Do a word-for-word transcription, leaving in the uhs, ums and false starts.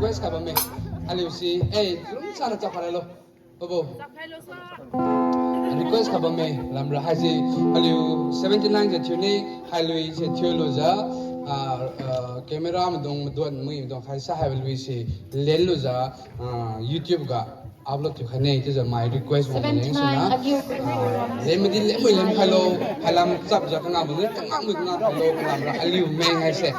Request kha bamme. Aliu si, eh, room sana chap kha lalo. Bobo. Request kha bamme, lamra haise, aliu seventy nine se thiu ne, hailui se thiulujiu, ah, ah, camera maidung maduan mui maidung khaisa hailui se lenlujiu, ah, YouTube ga upload thiu khai ne, chiujiu my request wang leng suna. Ah, len madi len mui len khailo, hailam chapjiu kangam mui kangam mui kangam khailo, lamra aliu meng haise.